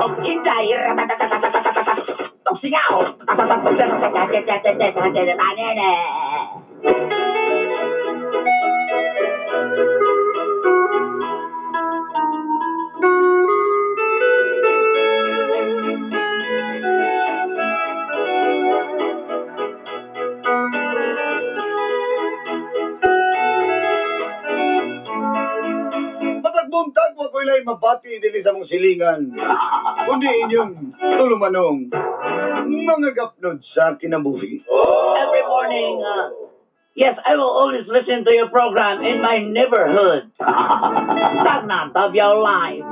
Og Inday. Og singaw. Matag buntag wa ko'y lay mabati dinhi sa mong silingan, kundi inyong tulumanong mga gapnod sa kinabuhi. Every morning, yes, I will always listen to your program in my neighborhood. Stagnant of your life.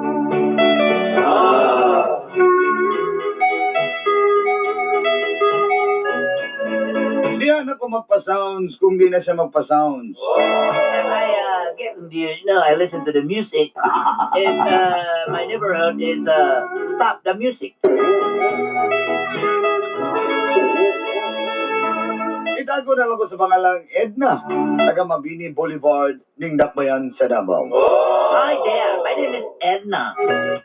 Diyan ako magpa-sounds kung di na siya magpa-sounds. And I get the, I listen to the music. In my neighborhood is stop the music. Itago na lang ko sa pangalang Edna, taga Mabini Boulevard, ning Dakbayan sa Davao. Hi there, my name is Edna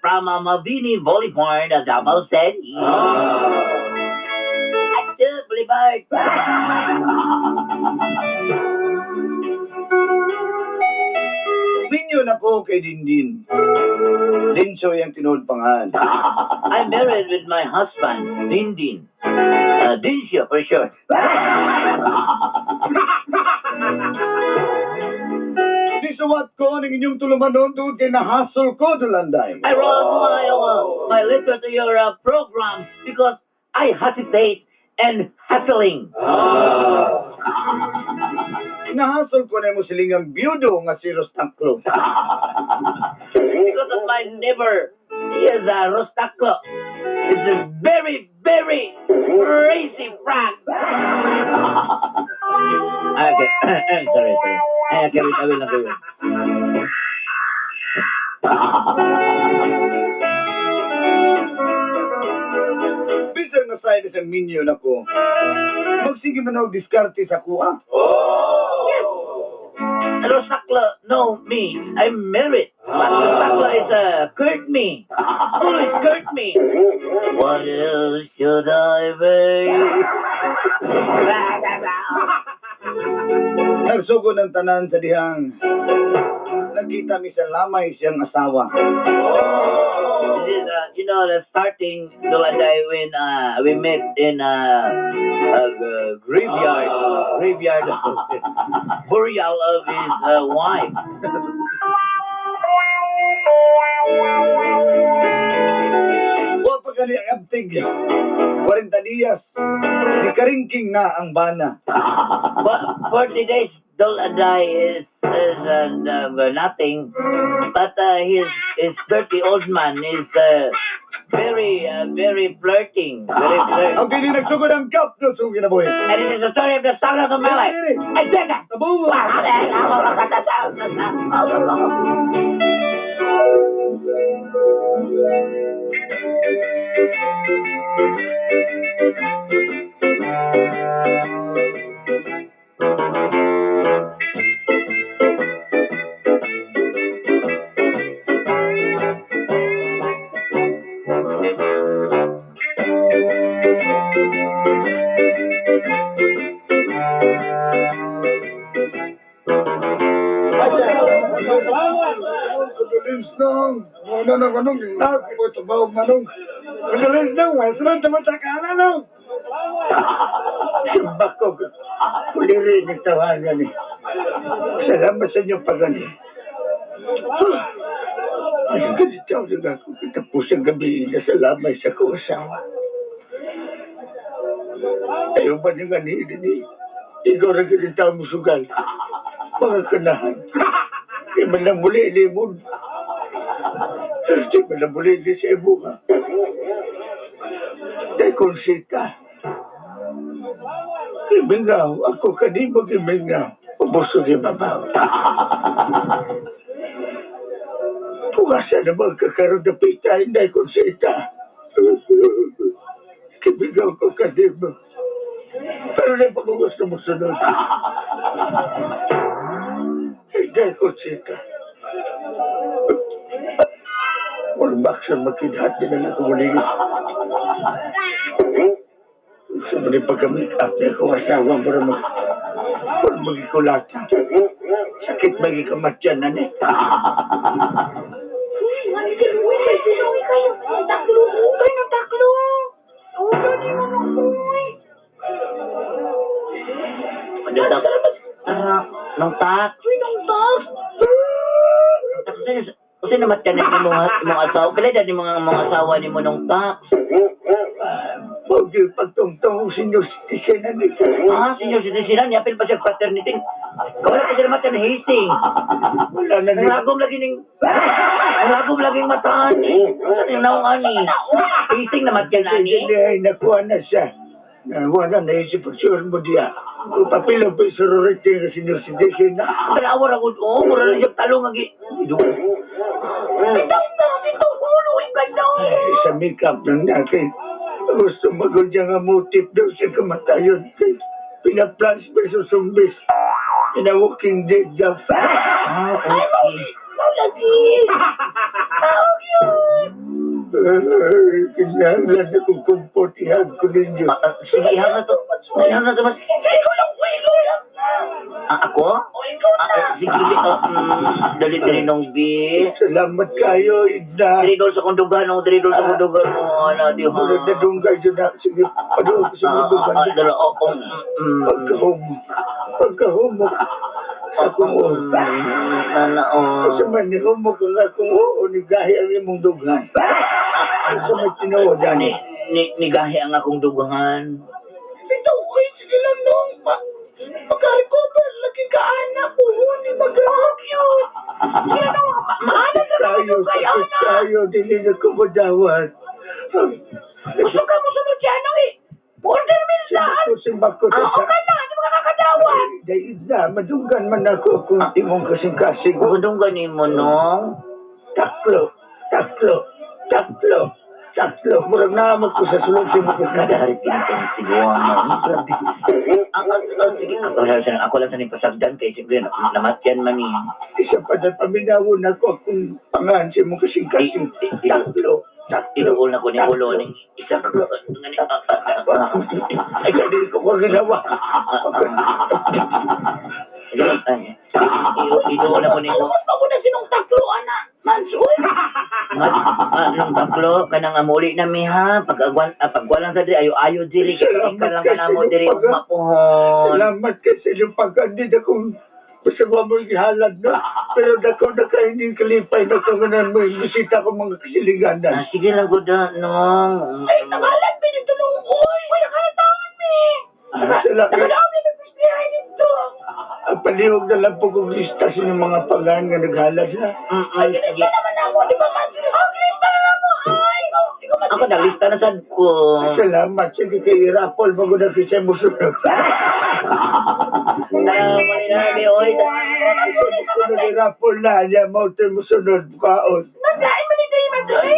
from Mabini Boulevard, Davao City. Active Boulevard. Minyo na ko kay Dindin. Dinsoy ang tinuod pangalan. I'm married with my husband, Dindin. Dinsyo for short. Nisuwat ko ng inyong tulumanon doon kay nahasol ko dulanday. I wrote my letter to your program because I hesitate and hustling. Nahasol ko na mo silingang biyudo nga si Rostaclo. Because of my neighbor, he is a Rostaclo. It's a very, very crazy frog. Okay, sorry, sorry. Ay, okay, wait, I will, I will. Bisan na side sa minyo na ko. Magsige man og diskarte sa kuha. Rosakla know me. I'm married. But Rosakla is hurt me. Always hurt me. What else should I be? Nagsugod ang tanan sa dihang. Nagkita mi sa lamay siyang asawa. This is, the starting Dulanday when we met in a graveyard burial of his wife. Wa pa gali ang abtig. 40 diyas. Di karingking na ang bana. But 40 days Dulanday is nothing, but his dirty old man is very very flirting, very flirting. Ang kini nagsugod ang kap no sa kinabuhi. And it is the story of the start of my life. I said that. Tabo. Condolence nong. Muna na kanong. Ako trabaho manong. Condolence nong. Wasunod naman sa kanan nong. Simbako, kuliri ng tawanan eh. Salamat sa inyong pagani. Mas ganito ang ako katapos ang gabi na salamay sa kong asawa. Ayaw ba nang anilin eh? Ikaw na ganito ang musugal. Mga kanahan. Di man lang muli limon. Di man lang muli li sa imo ka. Dahil konsita. Gimingaw, ako kanimo gimingaw. Ubuso ni babaw. Pugasa naman kakaroon na pita, hindi konsita. Gimingaw ko kanimo. Pero na pag gusto mo sunod. Hindi konsita. Murag boxer magkidhat din na lang kumuligid. Sa mga pagka-make up niya akong asawa, mura magikulata. Sakit magikamatyan na ni. Uy, uy, uy, kayo. Taklo, uy, ng taklo. Oh, gani mo nung uy. Ano tak? Ah, nung tak. Uy, nung tak. Tak sa usa na matyan ni mga asawa. Pila dyan ni mga asawa ni mo nung tak. Huwag yung pagtungtong senior citizen na ni. Ah, senior citizen na, niapil pa siya fraternity. Wala pa siya matyan hasting. Wala na Ang ni. lagom lagi ning ang lagom laging mataan eh. Ano yung naong ani? Hasting na matyan ani. Hindi ay nakuha na siya. Na wala na isip sure mo diya. Papilo pa sorority nga senior citizen na. Pero awar ako, oh, mura na siya talong agi. Bitaw na, bitaw ulo, uy, ganda. Ay, sa makeup lang natin. Gusto magod niya nga motif daw sa kamatayon. Pina-plans pa sa sumbis. Pina-walking dead daw. Ah, Ay, okay. mau, mau lagi. Mau yun. Ay, kinahanglan akong kumportihan ko ninyo. Ah, ah, sige, ihang na to. Ihang na to. Mas. Ikaw lang, uy, ikaw lang. Ah, ako? Oh, ikaw Ah, na. ah, sige, B. Oh, dali dali nung B. Salamat kayo, Idna. Dali dol sa kundugan, oh, dali dol sa kundugan. Oh, ala, di ha. Murag na dunggay dyan na. Sige, padung ko sa Ah, ah, mga ah, dala, oh, oh, Pagkahumo. Pagkahumo. Akong oo. Ana, oh. Sa man ni humo ko nga kung oo, ni gahi ang imong dughan. Sa may tinuod, Ni, ani. ni, nigahi ang akong dugahan. Bitaw, uy, sige lang nung. Magka-recover, lagi ka anak. Oo, ni mag-cute. Sige nung, maanak na Tayo, naman kay sakit anak. tayo, dili na kumadawan. Gusto ka mo sunod siya, ano eh. Order minsan. Simbak ko Ah, sa okay na, di ba kakadawan? Dahil na, madunggan man ako kung imong kasing-kasing. Gudong gani mo, nong. Taklo, taklo, taklo, taklo. Murag naamag ko sa sulod sa imong kasing. Kada hari pinatong siguan mo. Grabe. Ang, sige, ako lang sa pasagdan kay siyempre namatyan man eh. Isa pa na paminawon ako kung pangan sa imong kasing-kasing. Taklo, taklo. Inuol na ko ni ulo ni isa ka. Ay, dili ko ko ginawa. Inuol na ko ni ulo. Alam mo pa na sinong taklo, anak. Mansoy. Nung taklo kanang amuli na mi ha pag agwan pagwalang sa diri ayo ayo diri Salamat ka lang kay kanamo diri Pag- mapuhon. Salamat kay sa inyong pagkandid akong basta wa mo gihalad no. Pero dako na kayo hindi kalipay na ko nga mo bisita ko mga kasilinganan. Ah, sige lang gud nong. Ay, nakalat mi dito nung uy. Uy, nakalatawan mi. Salamat. Nakalawan mi nagpislihan dito. Ang palihog na lang po kong lista sa inyong mga pangan nga naghalad na. Ay, Sige. ginista naman ako, di ba, Mansoy? Oh, ginista na mo. Ay, ikaw, ikaw, Ako naglista na sad ko. Salamat. Sige kay Rapol, maguna kay sa musunod. Ah, mali na mi oy. Ko na kay Rapol na niya, mo ito musunod kaon. Naglain man ni Dayman, oy.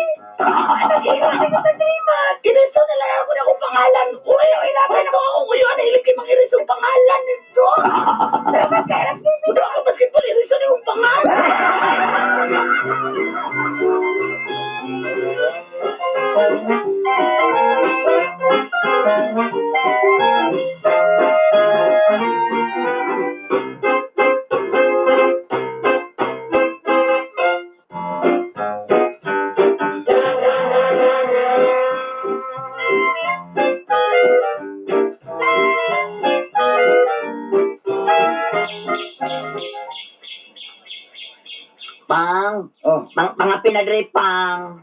Naglain man ni Dayman. Ginista na lang ako na akong pangalan. Uy, uy, laban ako ako ngayon. Nahilig kay mga iris yung pangalan nito. Dapat kaya Udo ako basketball, iris na yung pangalan. Pang, Oh, pang pangapi na dre pang.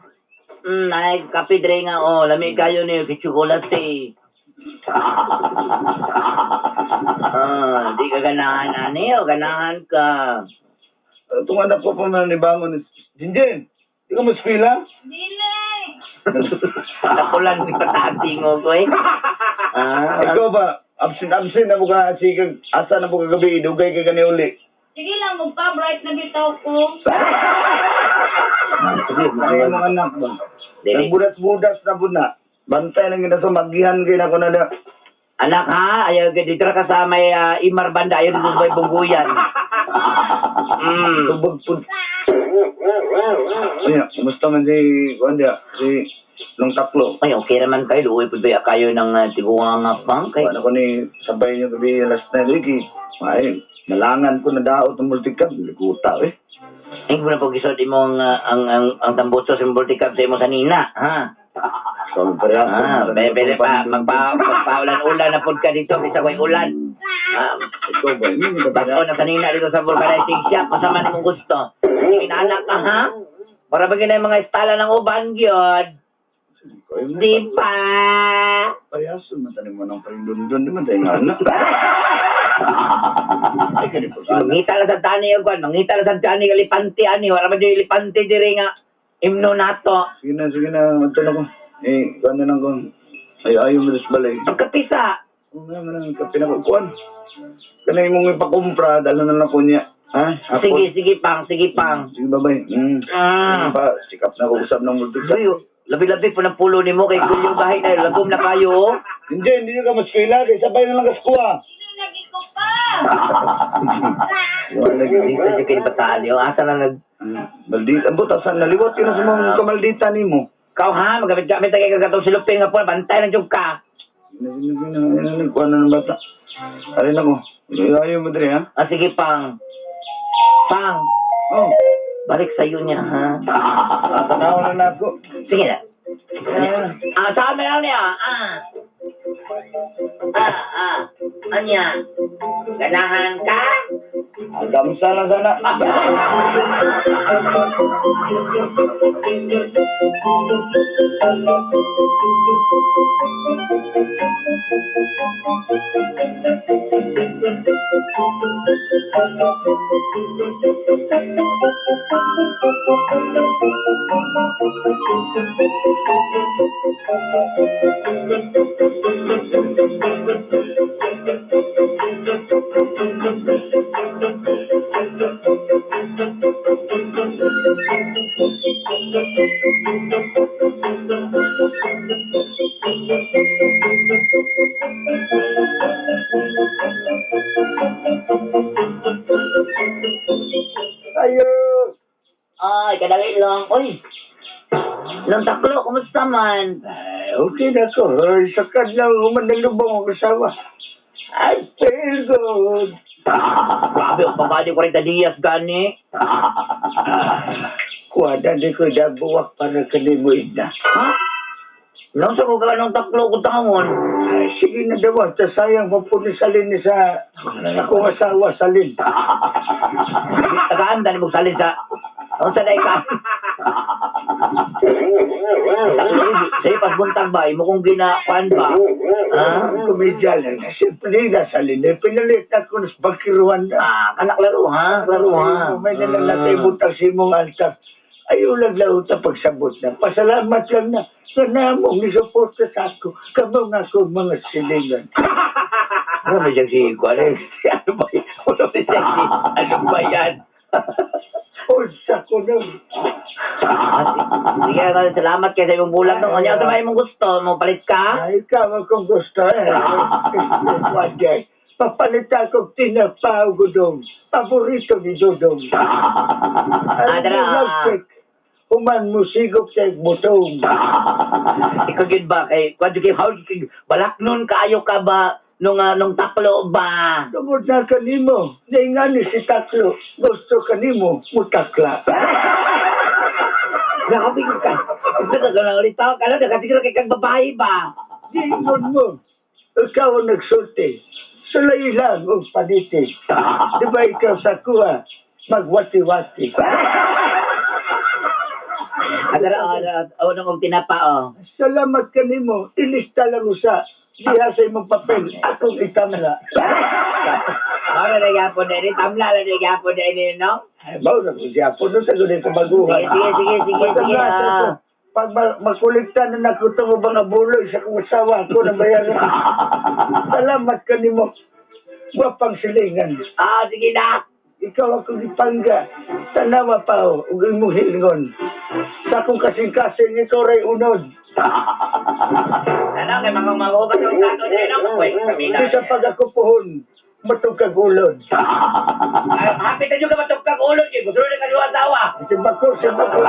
Ay, kape dre nga oh, lami kayo ni chocolate. Ah, di ka ganahan ani o ganahan ka. itong anak ko pa man ni Bangon. Jinjin, di ka mo eskwela? Dili. Tapulan ni patating ko eh. Ah, Ikaw ba, absent-absent na mo ka, sige, asa na mo kagabi, dugay ka gani uli. Sige lang, magpa-bright na bitaw ko. sige, Ano yung mga anak ba? Dili. Nagbudas-budas na po na. Bantay lang gina sa magihan kayo na ko na na. Anak ha, ayaw ka dito ka sa may Imar banda, ayaw dito sa may Bungguyan. Tubog po. Siya, kumusta man si, kuan diya, si Nung Taklo. Ay, okay raman kayo. Luoy po ba kayo ng tiguang nga pang? Kay, Kuan ako ni, sabay niyo gabi last night, Ricky. Ay, nalangan ko na daot ng multicab. Liguta eh. Ay, mo na pag-isod imong ang tambutso sa multicab sa imo sanina, ha? So, pareha. Ah, bebe pa, magpaulan-ulan na pud ka dito, bisa ko'y ulan. Ah, Ikaw ba? Hindi ka bago na sanina dito sa vulcanizing shop, kasama nimong gusto. Inaanak ka, ha? Para ba yung mga istala ng uban, gyud? Di ba? Parehaso man tanim mo ng parindundun, di man tayo nga anak. Ay, ganito sana. Mangita lang sa tani yung kwan, mangita lang sa tani elepante ani, wala ba di elepante diri nga imno nato. Sige na, ito na ko. Eh, kuan na lang ko. Ay, ayaw mo sa balay. Pagkapisa, Oo nga, manang kape na ko. Kuan. Kanay mong ipakumpra, dala na lang ko niya. Ha? Hapon. sige, sige pang, sige pang. Sige, babay. Ah. Pa, sikap na ko usap ng multicab. Uy, labi-labi po ng pulo nimo kay Gulyo bahay na lagom na kayo. Oh. Hindi, hindi nyo ka mas kaila. Kaya sabay na lang kaskuha. Lagi ko pa. Wala Dito siya kay bataan yo. Asa na nag Maldita. Ang butasan, naliwat yun na sa mga kamaldita ni mo. Kaw ha, magamit-gamit na kay kagatong silupin nga po, bantay na jud ka. Sige na, sige na, kuha na ng bata. Alin ako. Ayaw mo dre, ha? Ah, sige pang. Pang, Oh, balik sa iyo niya ha. tanaw na na ako. Sige na. Ah, saan na lang niya? Ah. Ah, ah. Anya? Ganahan ka? Gamsa na sana. Ayo. Ay, kadali lang. Uy. Nung taklo, kumusta man? Ay, okay na ko. Ay, sa kadlaw, humanalubong ang asawa. I feel good. Grabe, ang pagkali 40 dias gani. Kuha na di ko dabuwak para kanimo ina. Ha? Nung sa ko ka nung taklo ko tangon. Ay, sige na daw. Ta sayang mapuno salin ni sa akong asawa salin. Tagaan dani mo salin sa Ang sa ka. Taklo, sa'yo pas buntag ba? Imo kong ginakuan ba? Ha? Komedya lang. Siyempre na salin. Eh, pinalit ako sa bakiruan na. Ah, kanak laro ha? Laro ha? May nalalakay butang si mong altar. Ayaw lang lao ta pagsabot na. Pasalamat lang na. Sa namong nisuporta sa ako. Kamo nga ako mga silingan. Ano ba siyang si Kuan? Ano ba yan? Ano ba siyang si Ano ba yan? Unsa ko nang. Ah, sige, ano, salamat kay sa imong bulag no. Ano sa imong gusto? Mo palit ka? Ay, ikaw akong gusto eh. Wajay. Papalit ako tinapaw gudong. Paborito ni Dodong. Ah, Ang dara. love Human mo sigop sa butong. Ikaw gyud ba kay kuan kay how kay balaknon kaayo ka ba nung nung taklo ba? Tungod na kanimo, naingani si Taklo. Gusto kanimo, mutakla. Grabe ka. Ito ka ganang ulit tao ka na nakasiguro kay kag babae ba? Diingon mo, ikaw ang nagsulti. Sulay lang og paniti. Di ba ikaw sa kuha, magwati-wati. Adara oh, oh, oh, nung og tinapa oh. Salamat kanimo, ilista lang usa. Diha sa imong papel, akong itamla. Mao na gyapon din, tamla na gyapon din no. Ay, mao na ko siya. Puno sa gulay kabaguhan. Sige, sige, sige, sige, sige, ah. Pag makulikta na nakuto mo mga buloy sa kong asawa ko na bayaran. Salamat kanimo. Wapang silingan. Ah, sige na. Ikaw akong ipangga. Tanawa pa o, ug imong hilingon. Sa akong kasing-kasing, ikaw ray unod. Ano kay mga magugas ang tato din no. Wait, kami na. Di sa pag ako puhon, Matugkag ulod. Ay, hapit na ka matugkag ulod kay gusto na kayo asawa. Simbako, simbako.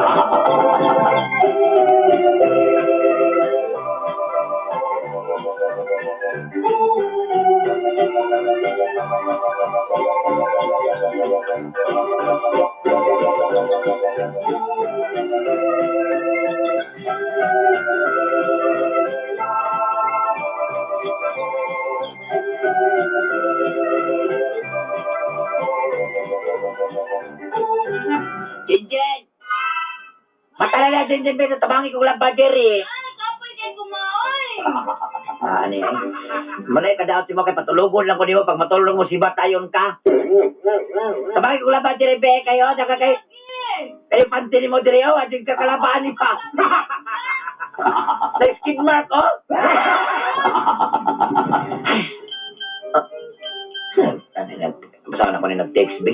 Jinjin! Matala na Jinjin, pero tabangi ko lang battery. Ay, kapoy kay kumaoy. Ah, ano yan? Malay ka daw mo kay patulogon lang ko nimo pag matulog mo siba tayon ka. Tabangi ko lang battery be kayo daga kay kayo panty nimo dire oh, ading ka kalabaan ni pa. Na skid mark oh. Ah. Ano nag basahon ako ni nag-text be.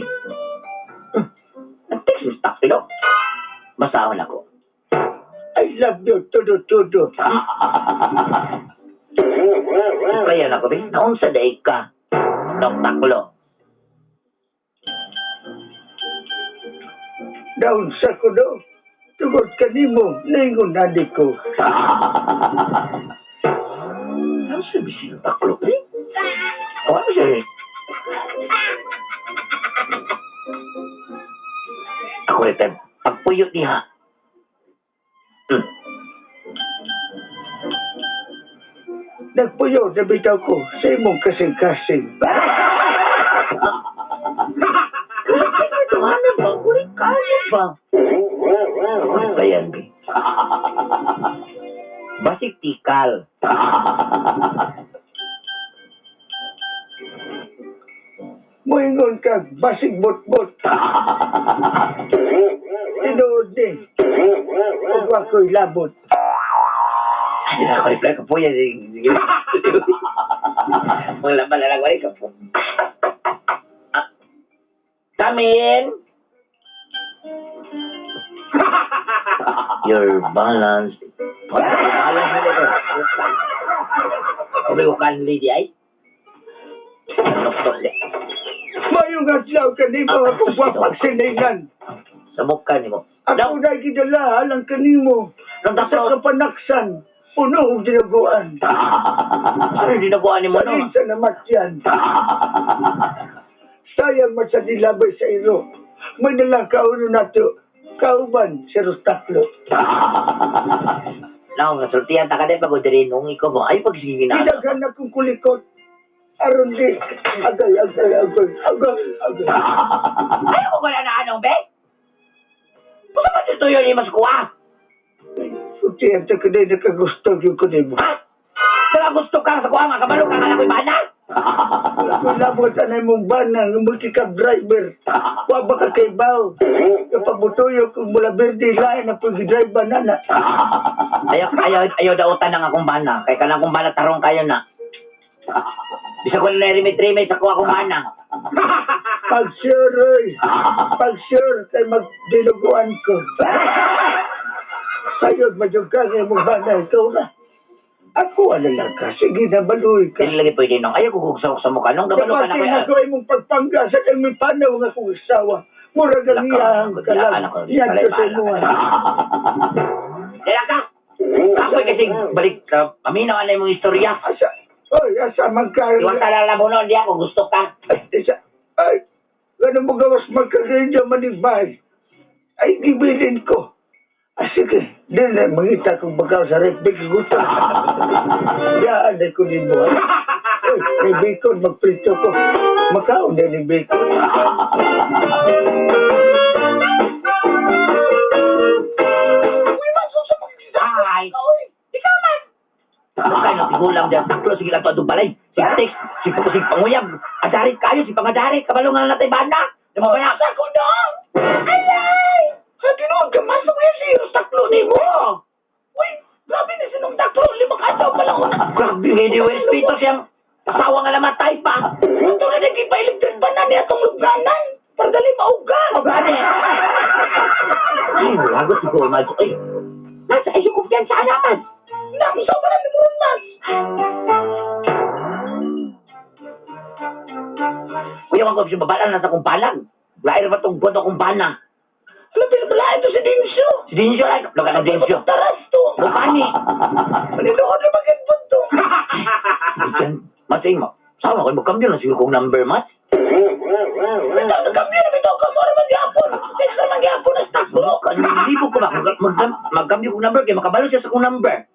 Nag-text mo stock pilo. Basahon ako. I love you, todo, todo. Kaya ako be, naunsa daig ka. Dok taklo. Down sa ko do. Tugod kanimo, ningon nadi ko. Ano sa bisin taklo eh? O ano siya? Ako rin tayo, pagpuyo niya. Nagpuyo na bitaw ko sa imong kasing-kasing. Ano ba? Kuri kaya ba? Ano ba yan, be? Basig tikal. Moingon ka, basig bot-bot. Tinuod ni. Ug ako'y labot. Ay, ako reply ko po yan. Mga laban na lang, wala ka po. Ah, Come in. Your balance. Balance na dito. Sabi ko kan lady ay. Noktok niya. Mayong adlaw kanimo akong wapag siningan. Sa mukha ni mo. Ako na gidala alang kanimo. Nung Sa taklo. kapanaksan, puno og dinaguan. Ano dinaguan ni mo no? Sanin sa namatyan. Sayang man sa nilabay sa iro. May nalang kauno nato. Kauban sa Rostaklo. Naong nga sultihan ta ka din pag diri nung ikaw mo. Ay pag sige na. Gidaghan akong kulikot. Aron di. Agay, agay, agay, agay, agay. Ay ko wala na anong be. Basta ba ito yun yung mas kuha? Sultihan ta ka din nakagusto yung kunimo. Ha? Saka gusto ka sa kuha nga kabalo ka nga ako'y bana. Ako labot anay mong bana, ng multicab driver. Wa ba ka kay bao? Kapabutuyo kung mula birdi lain na pag-drive ba na na. Ayaw ayaw ayaw dautan ang akong bana. Kay kanang akong bana tarong kayo na. Bisa ko na rimit-rimit sa kuha akong bana. Pag sure, oy. Pag sure, kay magdinuguan ko. Sayod, madyog ka kay mong bana, ikaw na. Ako, ano lang ka. Sige na, baluy ka. Dili lagi pwede nung ayaw ko sa mukha nung kabalo ka na Kapag kuya. nagawa mong pagpangga sa kang may panaw nga kong asawa, murag ang iyang ka lang. Yan ko sa imuha. Dila ka. Ako kasi balik ka. Paminaw na imong istorya. Asa, oy, asa man ka. Iwasa lang lang mo noon diya kung gusto ka. Ay, isa, ay, ganun mo gawas magkagayon manibay. Ay, gibilin ko. Ah, sige, di na mangita kong bagaw sa red big gusto. Yaan ay kunin mo. Uy, may bacon, magprito ko. Makaon din yung bacon. Uy, masusa Hi. Oy, ikaw man. Mukha nang tigulang diyan taklo sige lang to balay. Si text, si si panguyab. Adarit kayo si pangadarit kabalo nga natay bana. Di mo ba Sa ko dong. Alay! Sa tinuod ka man sa si taklo ni mo. Uy, grabe ni sinong taklo lima ka adlaw pa lang una. Grabe ni Will Pito siyang asawa nga namatay pa. Ito na nagipailigtad pa na niya itong lugnanan. Para dali mauga. Gani. Ay, lagot siguro mas. Ay, nasa ay yung kumpiyansa naman. Nang sobra ni Brunas. ko si babalan na sa kong palag. Lain ba tong buwan akong bana? Alam, pinabala ito si Dinsyo. Si Dinsyo ay, lugar ng Dinsyo. Taras to. Bukani. Manilood na magandun to. Mas mo. Sama ko, magkambyo na siguro kong number, mas. Bitaw, nagkambyo na bitaw ka. Mora man gyapon. Text na man gyapon na stock bro. Libo ko ba? Magkambyo kong number, kaya makabalo siya sa kong number.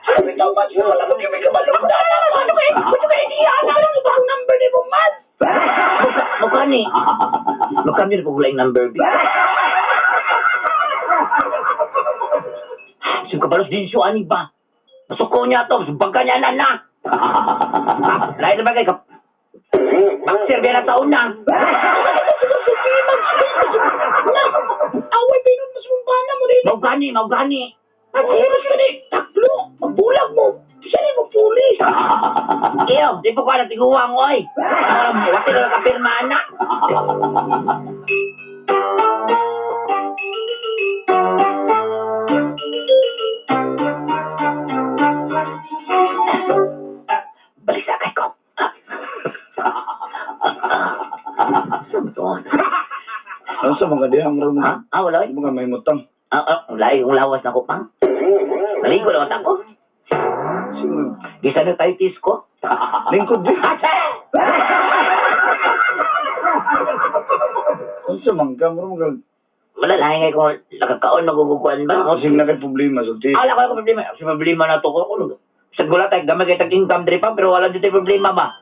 Alam, bitaw, man. Wala mo kami kabalo. Ano kayo? Ano kayo idea? Ano mo ba ang number ni mo, man? Magkani. Magkambyo na po yung number, B. So, kabalos din siya, ani ba? Masuko niya to, subagka niya na na. Lain na bagay, kap... Boxer, biya na taon na. Away, pinod mas mong bana mo rin. Maugani, maugani. At heros ka ni, taklo. Magbulag mo. Siya ni mo pulis. Iyo, di po ko alam, tiguang, oy. Wati na lang kapirma na. Balik sa akay ko. Saan to? Ano sa mga dihang ro Ha? mga Ah, wala, oy. mga may mutang. Wala, yung lawas na ko pang. Maligo lang ako. Sige. Gisa na tayo tis ko. Lingkod di. Ate! Ano sa mga ka mura mga Wala lang ngay kung nakakaon magugukuan ba? kasing na kay problema sulti. Ah, wala ko lang problema. Sa problema na to ko. Ano? Sa gula tayo, gamay kay tag income diri pa, pero wala dito problema ba?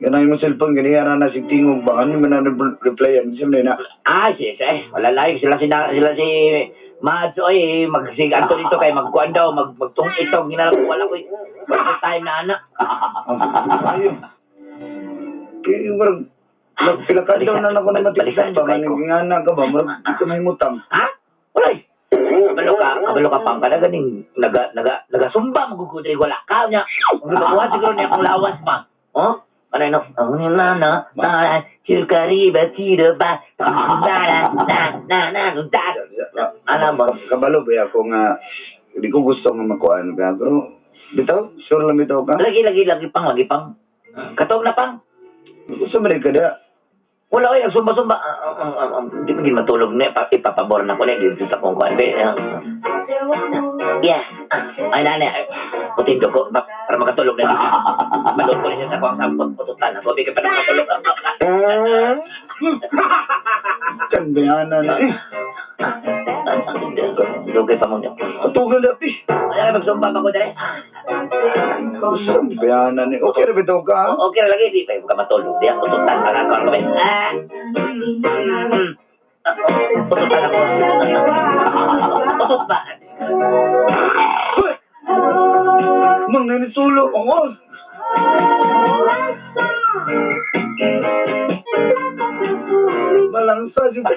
Ganay mo cellphone ganiya na si tingog ba ano man na replyan siya na. Ah, si, eh, wala lang. Sila si Mads, oy, magsig anto dito kay magkuan daw, magtung itong ginala ko wala ko. Wala ko time na anak. Ayo. Kay murag pila ka daw na nako na matiksan ba man ngana ka ba murag di ka may mutang. Ha? Wala eh. Kabalo ka pang kada ganing naga naga nagasumba magugudri wala ka niya. Ang makuha siguro niya akong lawas pa. Oh? Ano no? Ang na na na chukari ba tiro ba na na na na na da. Ano ba? Kabalo ba ako nga di ko gusto nga makuan ka pero bitaw sure lang bitaw ka. Lagi lagi lagi pang lagi pang. Katog na pang. Gusto man ka da. Wala oy nagsumba-sumba. Di man gid matulog na ipapabor na ko na dito sa kong kuan. Yeah. Ay nani. Putin ko para makatulog na dito. Malod ko na siya sa kuang sampot pututan. Ako bigay pa na makatulog. Kan bayana na eh. Lugay pa mo niya. Katugan na pi. Ay, magsumba pa ko dali. Gusto bayana ni. Okay ra bitaw ka. ha? Okay ra lagi di pa ka matulog. Di ako tutan para ako kami. Ah. Pututan ako. Putut ba? Hoy! Mang nanisulo ako. Malangsa juga.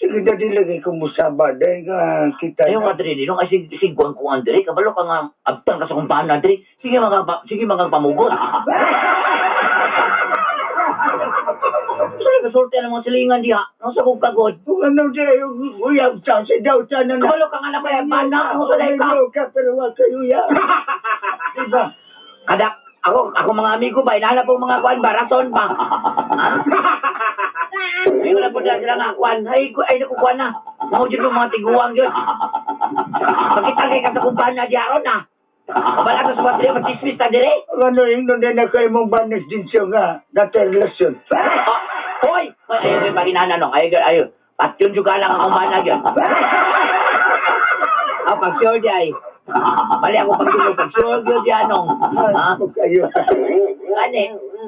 Sige, dali lagi ko musaba. Dahil nga kita Ayaw nga dre, nung ay sig sig kuan kuan dre, kabalo ka nga abtang ka sa kung paano dre. Sige mga sige mga pamugot. Sa kasulti ang mga silingan diha. Nang sa kong kagod. Kung ano siya, yung uyab sa sa daw sa na Kabalo ka nga na kaya pana, ang sa ka. ka, pero wag kayo ya. Diba? Kada ako ako mga amigo ba inahanap po mga kuan ba rason ba? Ha? Ay wala po dahil sila nga kuan. Ay ay naku kuan na. Mao jud mo mga tiguang yun. Pakita kay ka sa kumpanya di aron na. Kabala ka sa mga matismis ta dire. Ang ano yung doon na kayo mong banas din siya nga, dati relasyon. Oh, hoy! Hoy, ayaw yung paginana nung. Ayaw, ayaw. Patyon juga lang akong banag yun. Ah, pag sure di ay. Bali ako pag tulog, pag sure di anong. Ha? Huwag kayo. Gani.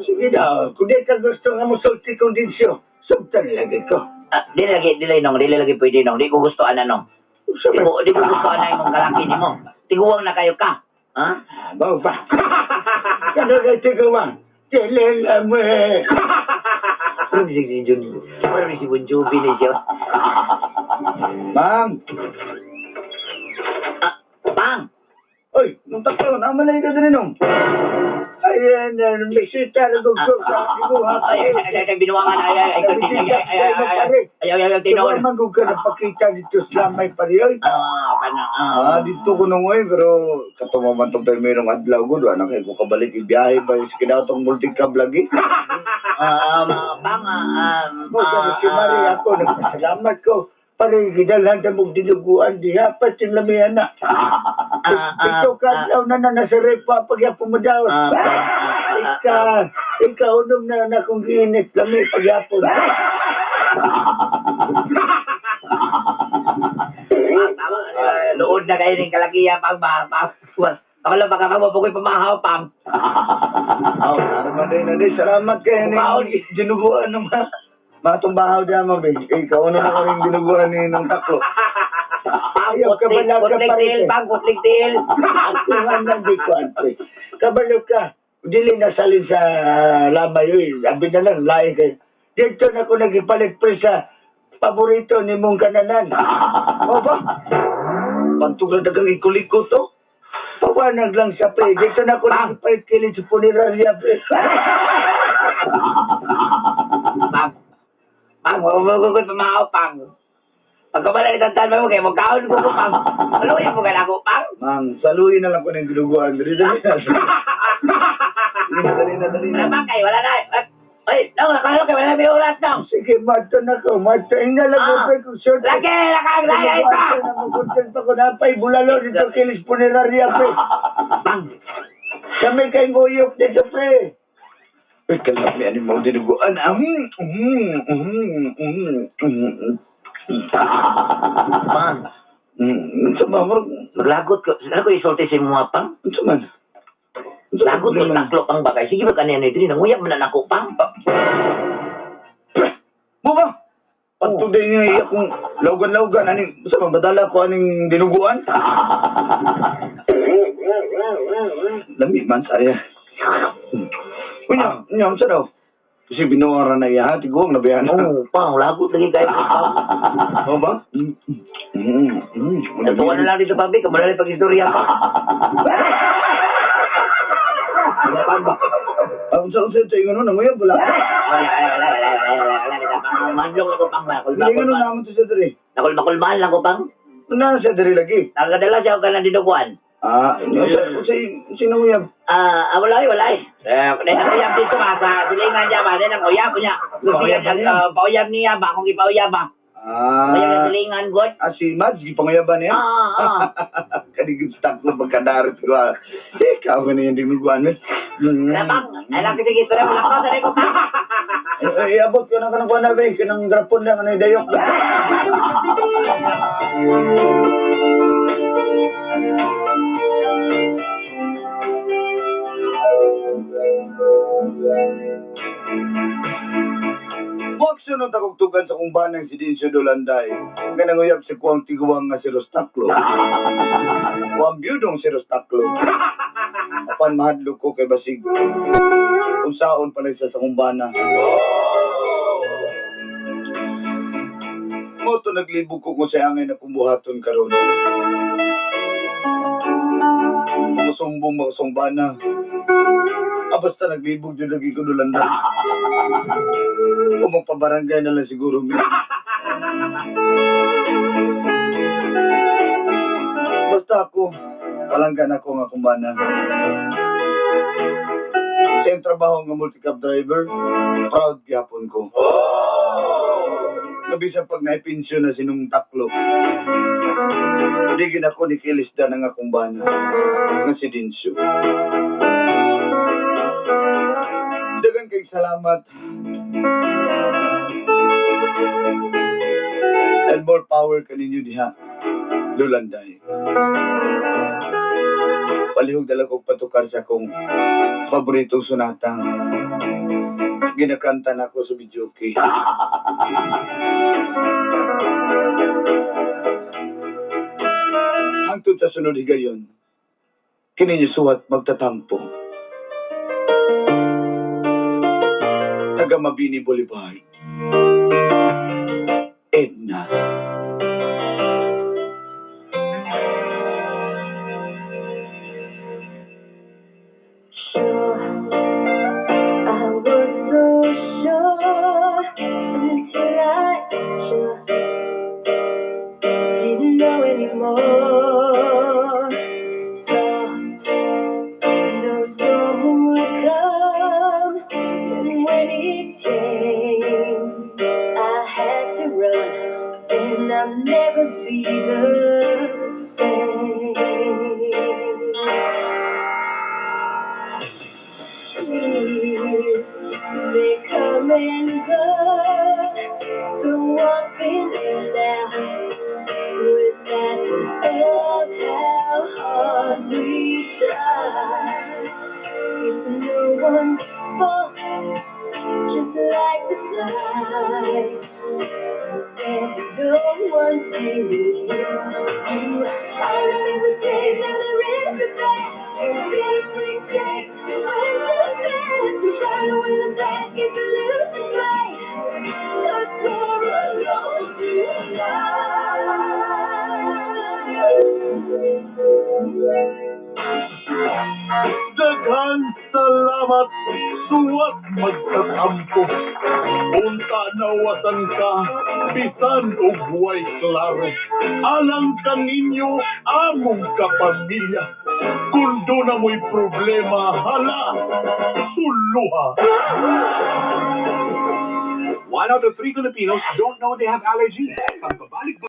Sige daw, kung di ka gusto nga musulti kong din siya, sugtan lagi ko. Ah, di lagi nong, di lagi pwede nong. Di ko gusto ana nong. Di ko gusto ana imong kalaki nimo. Tiguang na kayo ka. Ha? Bawa pa. Kano kay tiguang? Tilela mo eh. Ano si Jun? Ano si Bon Jovi ni siya? Ma'am. Nung taklo, naman na ikaw din nung. Ay, bisita na ko sa imuha. Ay, ay, ay, ay, binuwangan. Ay, ay, ay, ay, ay, ay, ay, ay, ay, ay, ay, tinoon. Tinuman ko ka napakita dito sa lamay pariyoy. Ah, kana. Ah, Ah, dito ko nung oy, pero katumaman tong permirong adlaw gud, wala na kay ko kabalik ibiyahe ba sa kinatong multicab lagi. ah, pang, ah, Mo sa si Maria ako, nagpasalamat ko. Pare, gidalhan sa mong dinuguan diha, pati lamihan na. Ito ka, adlaw na na nasa repa, pagyapon mo daw. Ika, ikaw unom na na kung giinit, lami pagyapon. Tama, luod na kayo ng kalakiya, pang, ba, pang, ako lang, baka mo, pukoy pamahaw, pang. Oh, naman din na din. Salamat kay Bukaon. ni dinuguan ng mga matong bahaw diya mo, be. Ikaw na lang rin dinuguan ni nung taklo. Pang, Ayaw, kutlig, kabalaw ka kutlig pa rin, til, eh. pang, kutlig til. Kuhan lang di ko, ante. Kabalo ka. Dili na salin sa lamay, uy. Abi na lang, lain kayo. Dito na ko nagipalit pre sa paborito ni mong kananan. O ba? Pantugad dagang ikuliko to. Pawanag lang siya, pre. Dito na ko Pang. nagipalit kilid sa punerarya, pre. Pang, pang, huwag pamahaw, pang. Pagkabala itantan mo, kay magkaon ko ko, pang. Maluwi mo ka na ako, pang. Mang, saluhin na lang ko ng dinuguan. Dali, dali na. Dali na, dali na, dali Wala na. pa kayo, wala na. Ay, nang, nakalo kayo, wala may oras nang. Sige, mato na ko. Mato. Inga lang ko, pre, kung short. Lagi, lakang, lagi, pa. Maguntan pa ko na pa'y bulalo dito kilis punerarya, pre. Pang, Kami kay nguyok dito, pre. Uy, kalap ni animal dinuguan. Ah, mm, mm, mm, mm, mm, mm. pang. Unsa ba, murag, Maglagot ko, saan ko isulti sa mga pang? unsa man? Unsa Lagot ko, problema? taklo pang bagay. Sige ba kanina diri, nanguyab man na nako pang. Mo ba? Pagtuday niya iya kung laugan-laugan aning unsa man badala ko aning dinuguan? Lami man saya. Unya, unya unsa daw? Kasi binuara na iya, tiguang na biyan. Oo, pang, lagot lagi kayo pang. Oo ba? Mm, mm, mm. Natuwa na lang dito, pabi, kamula lang pag-istorya pa. Pang ba? Ah, unsa unsa ito ingon nanguyab wala. Wala, wala, wala, wala, wala, wala, wala, pang. Manlong ako pang ba, kulba, Hindi kulba. nga naman to sa diri. Nakulba-kulbahan lang ko pang. Una sa diri lagi. Nakadala siya og kanang dinuguan. Ah, unsa unsa sino nguyab? Ah, ah, wala eh, wala eh. Eh, dahil ang uyab dito ba, sa silingan niya ba, dahil ang uyab niya. Pauyab ba niya? Pauyab niya ba, kung ipauyab ba. Uyab na Ah, silingan, god. ah si Mads gipanguyaban niya. Ah, ah. Kadigid stock na pagkadarit ko. Ah. Ikaw ka na yung dinuguan. Eh. Mm. Wala pang, ay lang kasi istorya mo lang ko, sanay ko pa. Eh, eh, abot ko na kanang kuwan na ba, kanang grapon lang, ano yung dayok. Huwag sunod akong tugan sa kung banang si Dincio Dolanday. Nga nanguyab si Kuang Tiguang nga si Rostaklo. Kuang biyudong si Rostaklo. Apan mahadlok ko kay Basig. Unsaon pala siya sa kumbana. Mo to naglibog ko kung sa angay na kumbuhaton karon. Musumbong makasumbana. Ah, basta naglibog yun lagi ko dulanda. O magpabarangay na lang siguro. Mi. Basta ako, palanggan ako nga kumbana. Sa iyong trabaho nga multicab driver, proud gyapon ko. Labi sa pag naipensyon na sinong taklo. Hindi gid ako ni Kilisda na nga kumbana, nga si Dinsyo. Dagan kay salamat. And more power kaninyo diha. Lulanday. Palihog dala kog patukar sa akong paboritong sonata. Ginakanta na ako sa videoke. Hangtod sa sunod higayon, kini niyo suwat magtatampo. Taga Mabini Boulevard. Edna. the same. Years, they come and go. So what's been left with that of how hard we try. It's no one's fault, just like the sky. And no one's really you. I remember days and the river bed, and every day when the bed, the shadow in the back is a losing play. 'Cause we're alone tonight. Daghan salamat, suwat magkatampo. Unta nawasan ka, bisan og way klaro. Alang kaninyo, among kapamilya. Kung duna mo'y problema, hala, suluha. 1 out of 3 Filipinos don't know they have allergies. Pagbabalik